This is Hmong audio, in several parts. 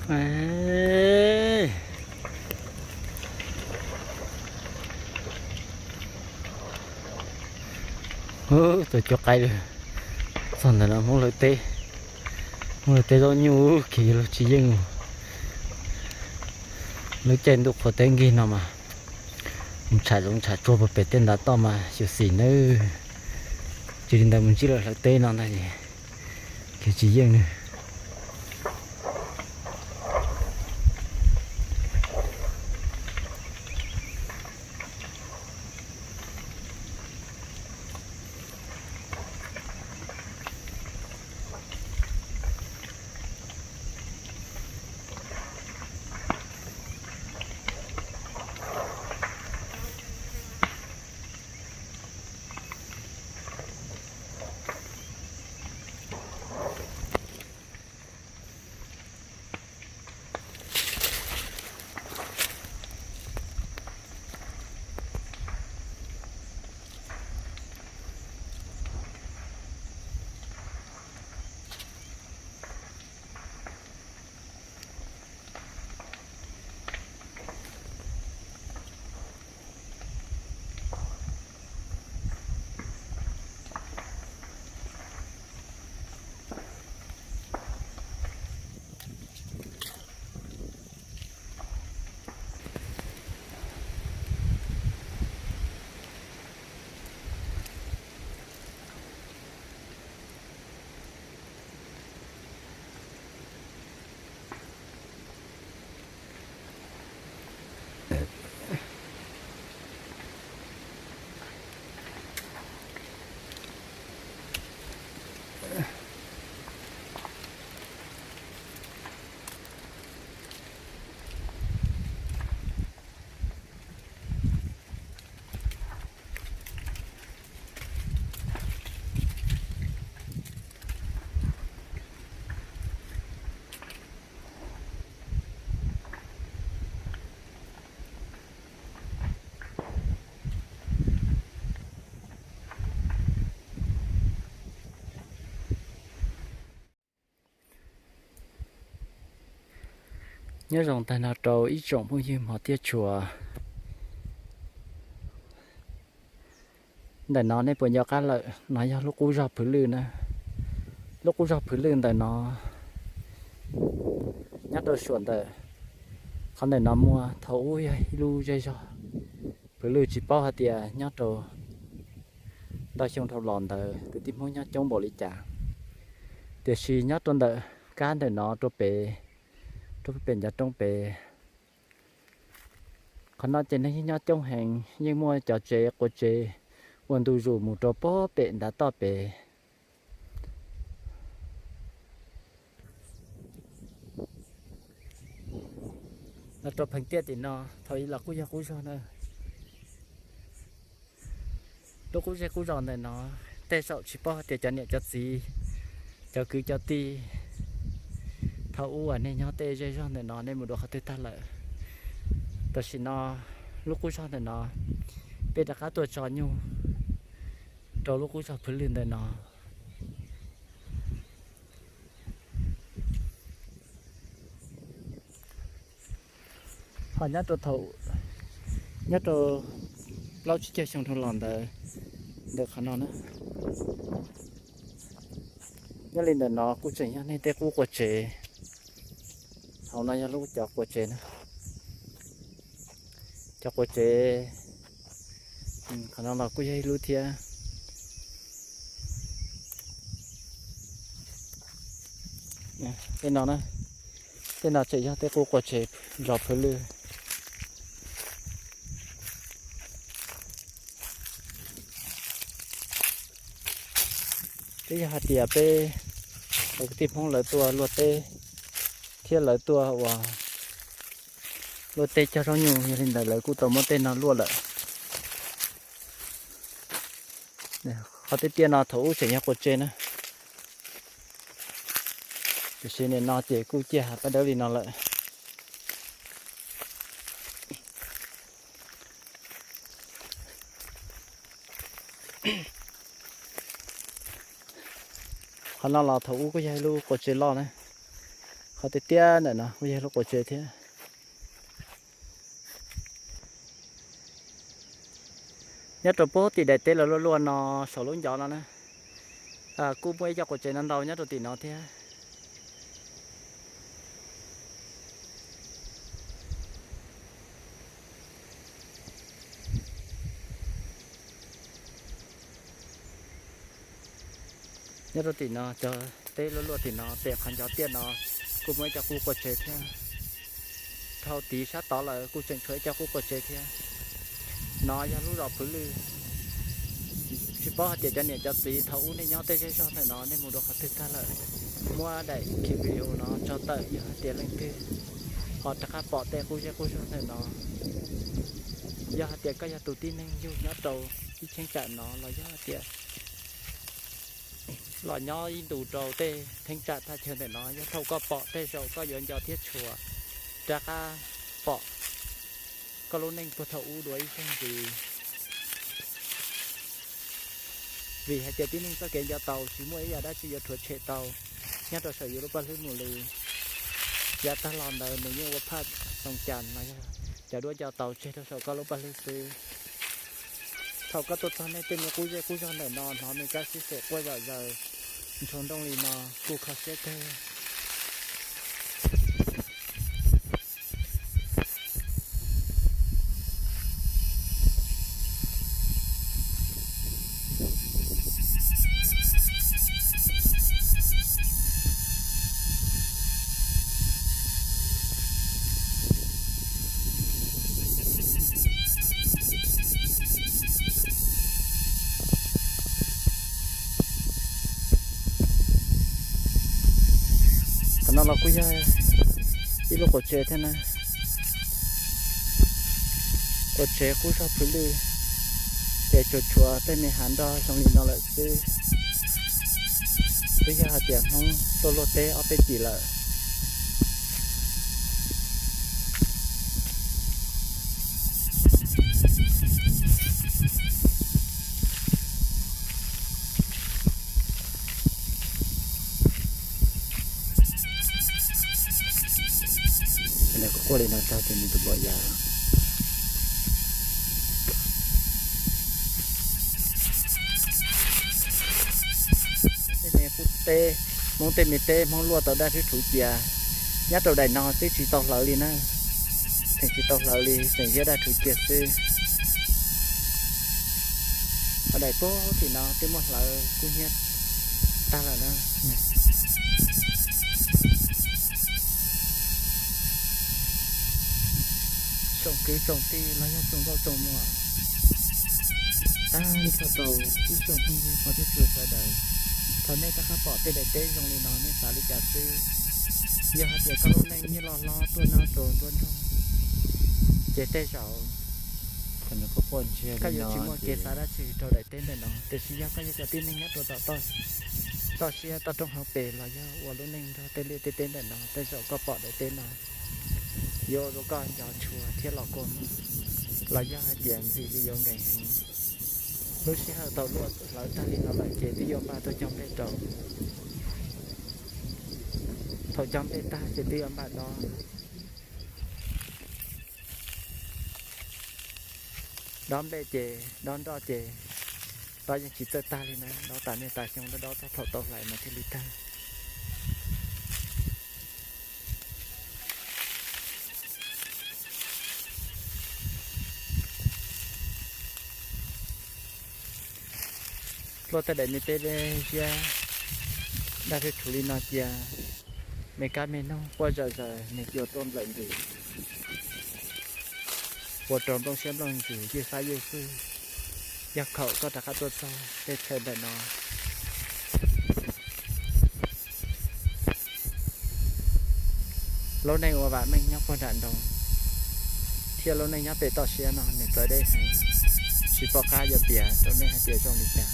Ub, tuaj cuab qaib lawm. Txog ntawm no Hmoob lawv teb, Hmoob lawv teb zaub nyuj kiag yog luag tsis yeej. Lub caij ntuj qhuav teb nkig no mas mus tsham zoov tsham tsuag puag pem tej ntav toj mas xyuam xim nawb. Tsis li ntawd mus ntsib lawv hlawv teb no ntag ces kiag tsis yeej nawb. Nyob zoo tag nrho rau ib tsoom phooj ywg hmov thiab tshua. Ntawm no nej puas nco qab lawm, no yog lub qub zog Phwv Lwj na. Lub qub zog Phwv Lwj ntawm no nyob rau suam ntawm qhov ntawm no muaj thaum ub yog ib lub zej zog Phwv Lwj, tsis paub hais tias nyob rau ntau xyoo dhau los ntawd kwv tij Hmoob nyob coob npaum li cas. Tiam sis nyob rau ntawm kab ntawm no rau pem, rau pem ncav roob pem, qhov no ces neeg yeej nyob coob heev, yeej muaj cov tsev quav tsev ua ntu zus mus rau pem ntav toj pem. Los rau pheev tiaj tim no, thaum ub los kuj yog qub zog na. Lub qub zej qub zos ntawm no, tej zaum tsis paub hais tias cov niam cov txiv, cov kwv cov tij thaum ub uas nej nyob tej zej zog ntawm no nej mus dua qhov twg tag lawm. Tam sim no lub qub zog ntawm no peb rov qab tuaj tso nyuj rau lub qub zog Phwv Lwj ntawm no. Ho nyob rau thaum, nyob rau plaub tsib caug xyoo dhau los ntawd, ntawm qhov no na, nyob li ntawm no kuj tseem yog nej tej qub quav tsev. Hauv no yog lub cov quav tsev na. Cov quav tsev, qhov no los kuj yog ib lub thiab. Tej no, tej no tseem yog tej qub quav tsev zos Phwv Lwj. Twb yog hais tias peb cov kwv tij Hmoob lawv tuaj luaj teb thiab lawv tuaj ua luaj teb cog zaub nyuj, yog li ntawd lawv kuj tau muab tej no luaj lawm. Qhov tiaj tiaj no thaum ub tseem yog quav tsev na, tiam sis nim no ces kuj ciaj paj dawb li no lawm. Qhov no los thaum ub kuj yog ib lub quav tsev loj na. Qhov tiaj tiaj ntawm no kuj yog lub quas tsev thiab. Nyob rau puag tim daim teb lawv luaj luaj no, saum lub ncov no na, kuj muaj ib co quas tsev no ntau nyob rau tim no thiab. Nyob rau tim no, cov teb luaj luaj tim no, pem qhov ncov tiaj no kuj muaj ib co qub quas tsev thiab. Dhau tiv sab tod lawm kuj tseem tshuav ib co qub quas tsev thiab. No yog lub zos Phwv Lwj. Tsis paub hais tias cov niam cov txiv thaum ub nej nyob tej zej zog ntawm no nej mus dua qhov twg tag lawm, muab daim video no tso tawm, yog hais tias leej twg ho rov qab pom tej qub zej qub zog ntawm no, yog hais tias koj yog tus tib neeg yug nyob rau ib cheeb tsam no los yog hais tias los nyob ib ntus rau tej cheeb tsam thaj chaw ntawm no, yog thaum koj pom tej zaum koj yuav nco thiab tshua rov qab pom koj lub neej puag thaum ub dua ib zaug ntxiv. Vim hais tias tib neeg txoj kev nco tau tsis muaj ib yam dab tsi yuav rhuav tshem tau nyob rau saum yus lub paj hlwb mus li. Yav tag los ntawd nws yeej ua phaj xoo cas los yog cov duab nco tau tseg rau saum koj lub paj hlwb xwb. Thaum koj tuaj txog nej tej me qub zej qub zog ntawm no hnov me kab sib xeem quaj zom zaws ntshua nrooj li no kuj kho siab kawg. Qhov no los kuj yog ib lub quas tsev thiab na. Quas tsev qub zog Phwv Lwj, ces tsuas tshuav tej me hav nroj zoo li no lawm xwb. Twb yog hais tias Hmoob tuaj luaj teb ob peb cim lawm. Kuv quaj li no tag ces nws tus npau yas. Tej me qub teb, Hmoob tej me teb Hmoob luaj tau dab rhuv cia, nyob rau daim no twb tsis tau hlawv li na. Tseem tsis tau hlawv li, tseem ziab dab rhuv cia xwb. Ho daim puag tim no twb muab hlawv kub hnyiab tag lawm na. Tsoom kwv tsoom tij los yog tsoom nkauj tsoom muam, tag nrho rau ib tsoom phooj ywg qhov txhua txhua sawv daws, thaum nej rov qab pom tej daim teb zoo li no nej xav li cas xwb? Yog hais tias koj lub neej yeej loj hlob tuaj nyob rau nruab nrog, ces tej zaum koj yuav tsis muaj kev xav dab tsi rau daim teb ntawm no. Tiam sis yog koj yog cov tib neeg nyob rau tom toj siab toj roob hauv pes los yog ua lub neej nrog tej liaj tej teb ntawm no, tej zaum koj pom daim teb no yuav ua rau koj nco tshua thiab los kua muag, los yog hais tias ntxim li yuav nkees heev. Lub sij hawm thaum luaj hlawv tag li no lawm ces twb yuav npaj tuaj cog nplej rau. Thaum cog nplej tag ces twb yuav npaj dob. Dob nplej ces dob nroj ces dob yeej tsis txawj tag li na, dob tas niaj tas xyoo, dob dob txog thaum tau hlais mas thiaj li tag. Luaj tej daim me teb ziab daj rhuv li no cia, me kab me noog quaj zom zaws nws cia tuaj nplawm ntws, ua rau nplooj siab nplooj ntsws ywj fab ywj fwj. Yog khaum koj rov qab tuaj txog tej chaw ntawm no, lub neej ua vam meej nyob puag nram nroog thiab lub neej nyob pem toj siab no nws txawv deb heev, tsis pom qab yuav piav rau nej hais tias zoo li cas.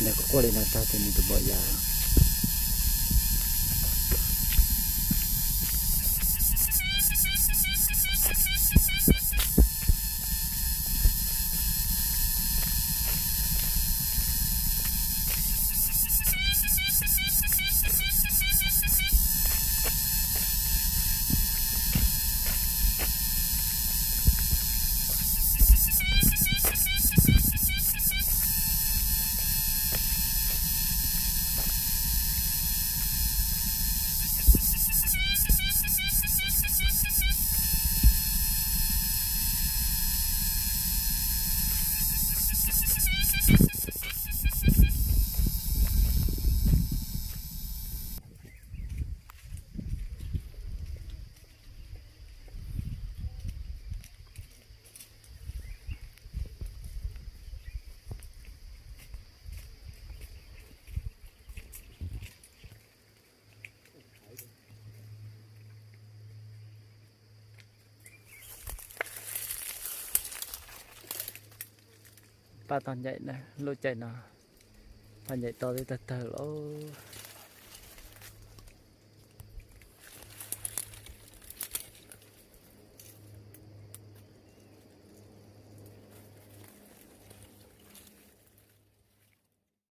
Nws quaj li no tag ces nws tus npau yas. Pab tog ncaim na, lub caij no pab ncaim tau tib tawg tawg los.